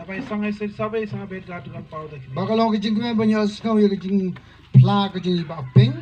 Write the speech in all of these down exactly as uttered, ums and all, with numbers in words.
Bai sangai sir sabai sangai bet gat gan pau da kini. Ba ka long ka jingkmen ban ïohsngew ïa ka jingphla ka jingïabapeng.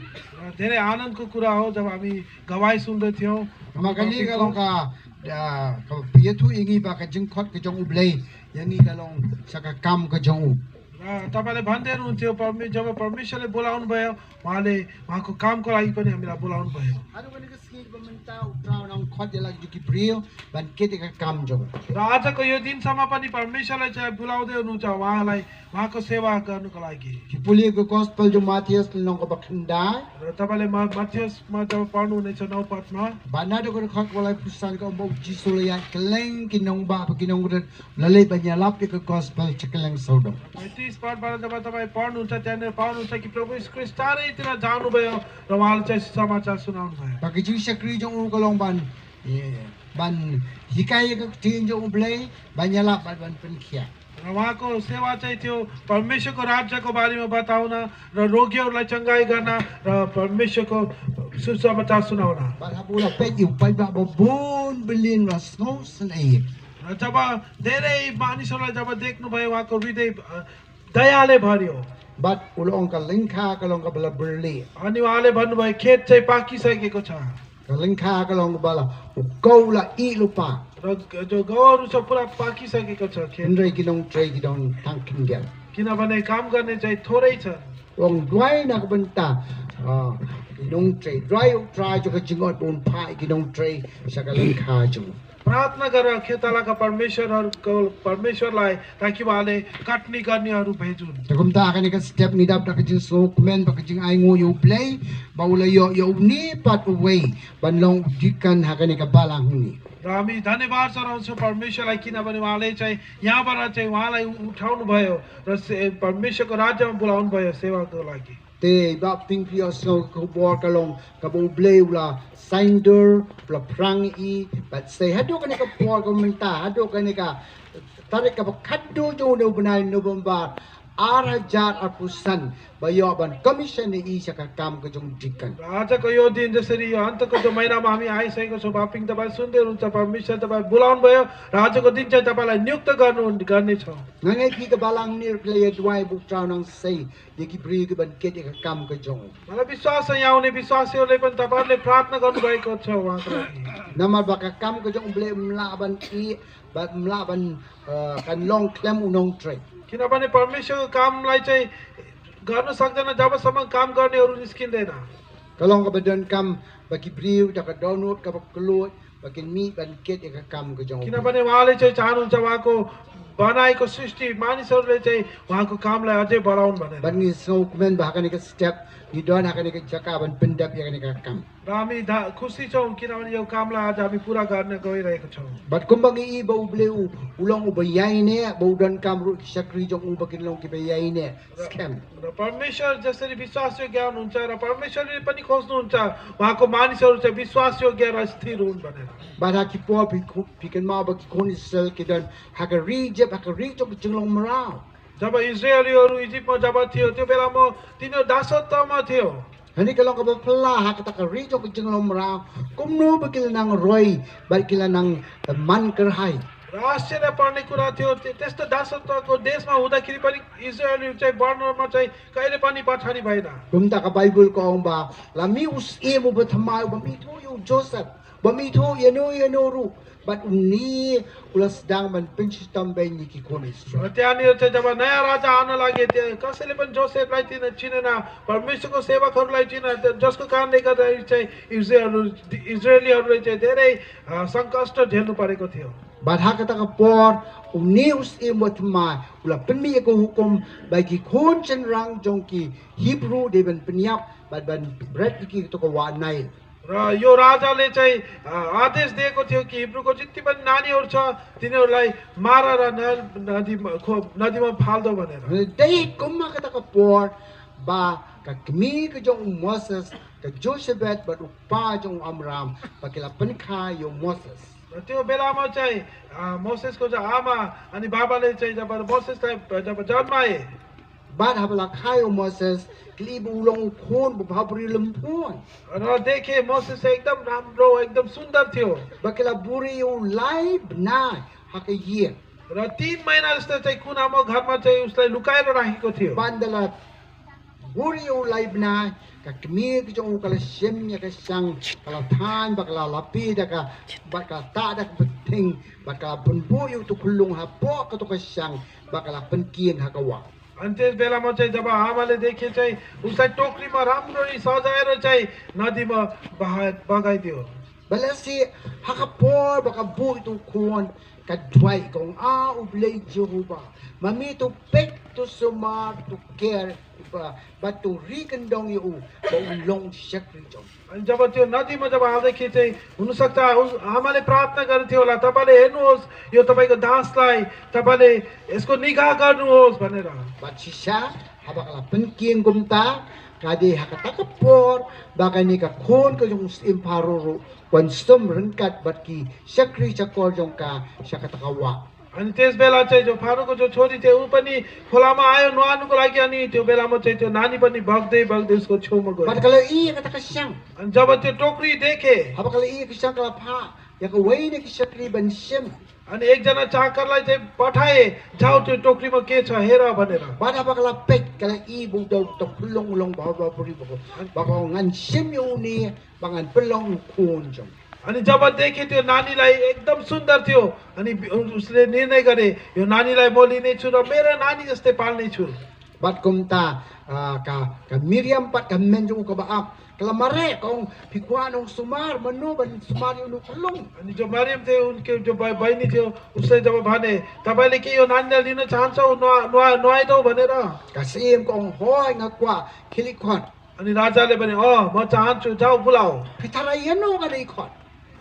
Dere anand ko kura ho jab ami gawai sunde thyo. Ma kane ka long ka, ah, ka ïathuh ïa ngi ba ka jingkhot ka jong U Blei ïa ngi ka long sha ka kam ka jong u. Ah, taba le bhander un thyo permi-, jab permission le bula un bayo. Male, ma ko kam ko lagi pani ami la bula un bayo. Haduh kane ka sngi ba mynta U Trai u nang khot ïa la ki briew ban kit ïa ka kam jong u. Ra aja ko ïoh din sama pani permission le cha bula u de nu cha wa lai, ma ko sewa ka nu ka lagi. Ki pule ka gospel jong Matthias lynnong kaba khyndai. Ra taba le Ma-, Matthias ma jab parnu ne cha nau pat ma. Ba naduh ka dkhot kaba laiphew san ka ong ba U Jisu u la ïaid kylleng ki nongbah bad ki nongrit, u la leit ban ïalap ïa ka gospel sha kylleng sawdong. Bai tis pat ba la taba taba parnu cha tene parnu cha ki Prabhu Jisu Khrist tare tira janu bayo. Ra wa la cha samachar suna un bayo. Ba ka jingshakri jong u ka long ban, eh, ban hikai ïa ka ktien jong U Blei, ban ïalap bad ban pynkhiah. Ra wa ko sewa cha thyo, permission ko raj ko bari ma batauna, ra rogi u la changai gana, ra permission ko susamachar sunauna. Bad haba u la peit ïa u paidbah ba bun bylliñ, u la sngewsynei. Ra jaba dere mani sola jaba dek nu bai wa ko ride, ah, daya le bhario. Bad u la ong ka lyngkha ka long kaba la byrleh. Ani wa le bhan bai khet chai paki sai ke ko cha. Ka lyngkha ka long kaba la u kau la i lupa. Ra jo gawar u cha pura paki sai ke ko cha khet. Hynrei ki nongtrei ki don tang khyndiat. Kina bane kam kane chai thorei chan. Ong duwai na ka bynta, ah, ki nongtrei. Duwai U Trai jong ka jingot bun phai ki nongtrei sha ka lyngkha jong u. Pratna kara khe tala ka permission har ka permission lai taki wale katni karni haru bhejun. Te kumta kane ka step ngi dap da ka jingsngewkmen bad ka jingainguh ïa U Blei ba u la ïoh ïa une pat uwei ban long u deacon ha kane ka balang hangne. Ra mi dhanyawad sa rong so permission lai kina bane wale chai ïa bara chai wale u thaun bayo. Ra se permission ko raja bula un bayo sewa ko lagi. Te ba pynphi ïohsngew ka khubor ka long kaba U Blei u la saiñdur, u la phrang i, bad sei haduh kane ka por ka mynta, haduh kane ka tarik kaba khatduh jong une u bnai November, ar hajar arphew san, ba ïoh ban commission ïa i sha ka kam ka jong deacon. Raja ko ïoh din de seri ïoh anta ko jong maina mami ai sei ko so ba ping ta ba sunde run ta ba mission ta ba bula un bayo, raja ko din chai ta ba la niuk ta gan un gan ni cho. Nga ngeit ki ka balang ni rklei ïa duwai ba U Trai u nang sei ïa ki briew ki ban kit ïa ka kam ka jong u. Mala biswas ïa u ne biswas ïa u le ban tabar le pratna kan bai ko chawa ka. Namar ba ka kam ka jong U Blei um lah ban i, ba um lah ban, eh, kan long khlem u nongtrei. Kina bane permission kam lai chai gano sak jana jaba samang kam gano ru niskin dena. Ka long kaba donkam ba ki briew da ka dohnud kaba kylluid ba kin mih ban kit ïa ka kam ka jong u. Kina bane wale chai chanun chawa ko banai ko srishti mani sor le chai wa ko kam la aje baraun bane. Ban ngi sngewkmen ba ha kane ka step ngi don ha kane ka jaka ban pyndep ïa kane ka kam. Ba mi da khusi chong kina bane ïa kam la aje mi pura gar ne goi re ko chong. Bad kumba ngi i ba U Blei u, u long uba ïaineh, ba u donkam ruh ki shakri jong u ba kin long kiba ïaineh. Skhem. Ra permission jase ri biswas ïoh gya nun cha, ra permission ri pani khos nun cha. Wa ko mani sa cha biswas ïoh gya ra sthir un bane. Bad ha ki por phi kynmaw ba ki khun Israel ki don ha ka ri Egypt, ha ka ri jong ka jinglong mraw. Jaba Israel ïoh ru Egypt mo jaba thio, thio bela mo, tino dasot ta mo thio. Hani ka long kaba phylla ha kata ka ri jong ka jinglong mraw. Kumno ba ki la nang roi, ba ki la nang, eh, man kyrhai. Rasche da pani kura thio, te-, testa dasot ta ko des ma huda kiri pani Israel yu chai barno ma chai, ka ele pani pathani baina. Kumta ka Bible ka ong ba, la mih u syiem uba thymmai, uba mih tho ïa u Joseph, ba mih tho ïa no ïa no ruh, bad une u la sdang ban pynshitom beiñ ïa ki khun Israel. Te ani te jaba naya raja ana lage te, ka sele ban Joseph lai tina china na, permission ko seva khor lai china, te jos ko kan de ka dai chai Israel, Israeli ar lai chai, dere, ah, sangkasta jenu pare ko thio. Bad ha kata ka por, une u syiem uba thymmai, u la pynmih ïa ka hukum, ba ki khun shynrang jong ki Hebru dei ban pynïap, bad ban bret ïa ki to ka wah Nail. Ra, ïoh raja le chai, ah, adesh de ko thio ki Hebru ko jiti ban nani or cha, tine or lai, mara ra na, nadi ma, ko, nadi ma phal do bane ra. Dei kumba kata ka por, ba ka kmie ka jong u Moses, ka Jochebed, bad u kpa jong u Amram, ba ki la pynkha ïa u Moses. Ra thio bela ma chai, ah, Moses ko ja ama, ani baba le chai, jaba Moses tai, jaba jan mai. Bad haba la kha ïa u Moses, ki la i ba u long u khun ba bha briew lymphun. Ra dekhe Moses ekdam ram bro, ekdam sundar thio. Ba ki la buri ïa u lai bnai ha ka ïing. Ra tin maina jeste chai khun amo ghar ma chai usle lukai ra rahi ko thio. Ban da la buri u lai bnai, ka kmie ki jong u ka la shim ïa ka shang, ka la than, ba ka la lapi da ka, ba ka ta da ka bthing, ba ka la pynbu ïa u tu khunlung hapoh ka tu ka shang, ba ka la pynkieng ha ka wah. Ante bela mo chai jaba ama le dekhe chai, usai tokri ma ram ro i saja ero chai, nadi ma bahai bagai dio. Bala si ha ka por ba ka bu tu khun ka duai kong a u Blei Jehovah. Ma mi tu pek tu sumar tu ker ba ba tu ri kendong ïa u ba u long shakri jong. An jaba tio nadi ma jaba ade khete unu sakta ama le pratna kar tio la tabale enus yo tabai ko das lai tabale esko niga kar nus banera. Bat shisha haba ka la pynkieng kumta ka dei ha kata ka por ba kane ka khun ka jong Syiem Pharaoh ruh wan sum ryngkat bad ki shakri shakor jong ka sha kata ka wah. Ani tes bela chai jo Pharaoh ko jo chori te upani pholama ayo noa nu ko lagi ani te bela mo chai te nani pani bagde bagde usko choma go. Bad ka la i kata ka shang. An jaba te tokri dekhe. Haba ka la i ka shang ka la pha ïa ka wei ne ki shakri ban shim. Ani ek jana chakar lai chai pathai jao te tokri ma ke cha hera banera. Bad haba ka la pek ka la i bu dau to khulong long ba ba puri ba ko. Ba ko ngan shim ïa u ni ba ngan pynlong u khun jong. Ani jaba dekhe tio nani lai ekdam sundar tio. Ani bi- usle nirnay kare yo nani lai boli ne chura mera nani jaste pal ne chur. Bad kumta ah, ka ka Miriam pat ka men jong u ka ba ap ka la mare ka ong phi kwah nong sumar mano ban sumar ïa u nu khulung. Ani jo Mariam te unke jo bai bai ni tio usle jaba bhane tabai leke yo nani lai lino chansa noa noa noa do bhanera. Ka Syiem ka ong hoi nga kwah khili khot. Ani raja le bani oh ma chan chu jao bulao. Phi tharai ïano ka dei khot.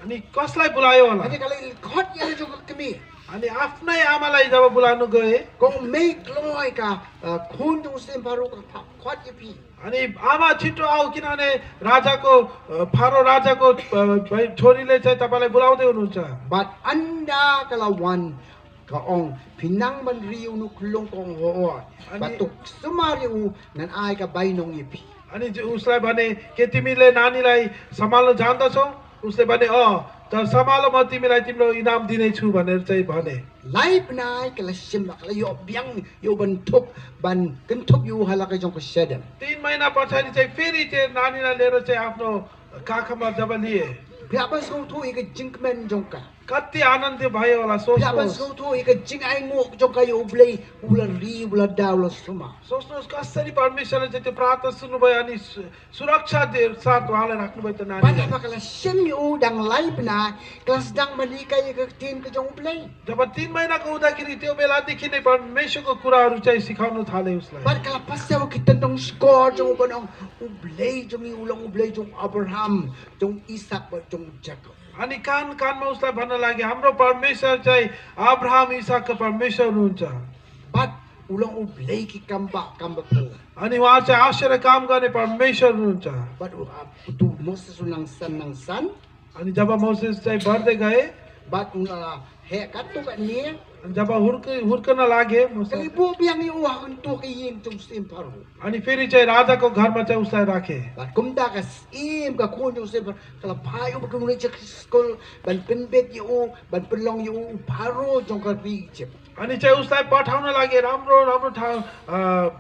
Ani koslai bulayo la. Ani ka lei khot ïa la jong ka kmie. Ani apnai ama lai jaba bulanu goi. Kong mei kloi ka ah, khun jong Syiem Pharaoh ka pha khot ïa phi. Ani ama chito au kinane raja ko ah, Pharaoh raja ko ah, bai chori le chai tabale bulao de unun cha. Bad ynda ka la wan ka ong phi nang ban ri u nu khulung ka ong ho. Ani- Bad tu sumar ïa u ngan ai ka bai nong ïa phi. Ani je uslai bane ke timi le nani lai samalo janda so uslai bane oh ta samalo ma timi lai timlo inam dine chu bane chai bane. Lai bnai ka la shim ka la ïoh biang ïoh ban thup ban kynthup ïa u ha la ka jong ka shadem. Tin maina pathai ni chai feri te nani lai lero chai apno ka khama jaba liye. Phi hap ban sngewthuh ïa ka jingkmen jong ka. Kati anand te bhai wala so Phi hap ban sngewthuh ïa ka jingainguh jong ka ïa u Blei u la ri u la da u la sumar. So so ka sari permission je te prata sunu bhai ani su- suraksha de sat wala raknu bhai te nani. Bad haba ka la shim ïa u dang lai bnai ka la sdang ban hikai ïa ka ktien ka jong u Blei. Jaba tin maina ka uda kiri te bela dikhi ne permission ko kura ru chai sikhau nu thale uslai. Bad ka la pasew ki tendong skor jong u ban ong u Blei jong i u long u Blei jong Abraham jong Isak bad jong Jakob. Ani kan kan ma uslai bana lagi hamro permission chai Abraham Isak ka permission nun cha. Bad u long u Blei ki kam ba kam ba ko. Ani wa cha ashara kam ka ne permission nun cha. Bad u ah, tu Moses u nang san nang san. Ani jaba Moses chai bar de gae. Bad u la he ka tu ka ni. Ani jaba hurke hurke na lage Moses. Kali bu biang ni u ha kan tu ka yin jong Syiem Pharaoh. Ani feri chai raja ko ghar ma chai uslai rakhe. Bad kumta ka Syiem ka khun jong Syiem Pharaoh ka la phai u ba ka ngi chak skul ban pynbet ïa u ban pynlong ïa u Pharaoh jong ka ri Egypt. Ani chai uslai pathaw na lage ramro ramro tha ah,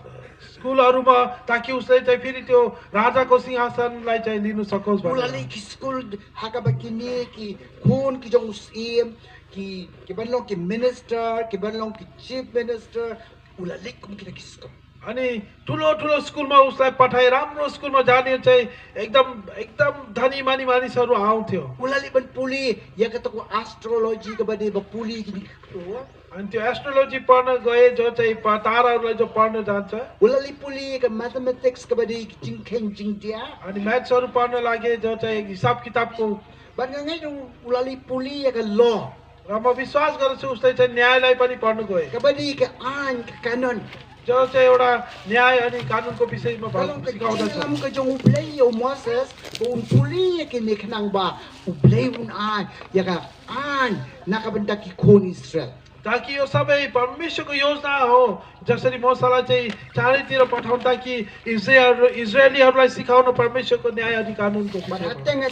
skul aruma taki uslai chai feri tio raja ko singhasan lai chai linu sakos. U la lei ki skul ha ka ba kine ki khun ki jong Syiem ki ki ban long ki minister ki ban long ki chief minister u la lei kum kine ki skul. Ani tulo tulo skul ma uslai pathai ramro skul ma jani chai ekdam ekdam dhani mani mani saru aung thio. U la lei ban puli ïa ka to ko astrology ka ba dei ba puli kine ki khun. Anti astrology parna goye jo chai pa tara ula jo parna jancha. U la lei puli ka mathematics ka ba dei jingkheng jingdia. Ani maths aru parna lage jo chai hisab kitab ko. Ban nga ngai u la lei puli ïa ka law. Rama biswas gar su ustai chai nyay lai pani parna goye. Ka ba dei ka ain ka kanon. Jo chai ora nyay ani kanun ko bisai ma ba. Ka long ka jinglam ka jong u Blei ïa u Moses ba un puli ïa kine khnang ba u Blei un ai ïa ka ain na ka bynta ki khun Israel. Taki yo sabe permission ko yojna ho, jasari mosala chai chari tira pathaun taki Israel Israeli harlai sikhauna permission ko nyaya di kanun ko. Bad hateng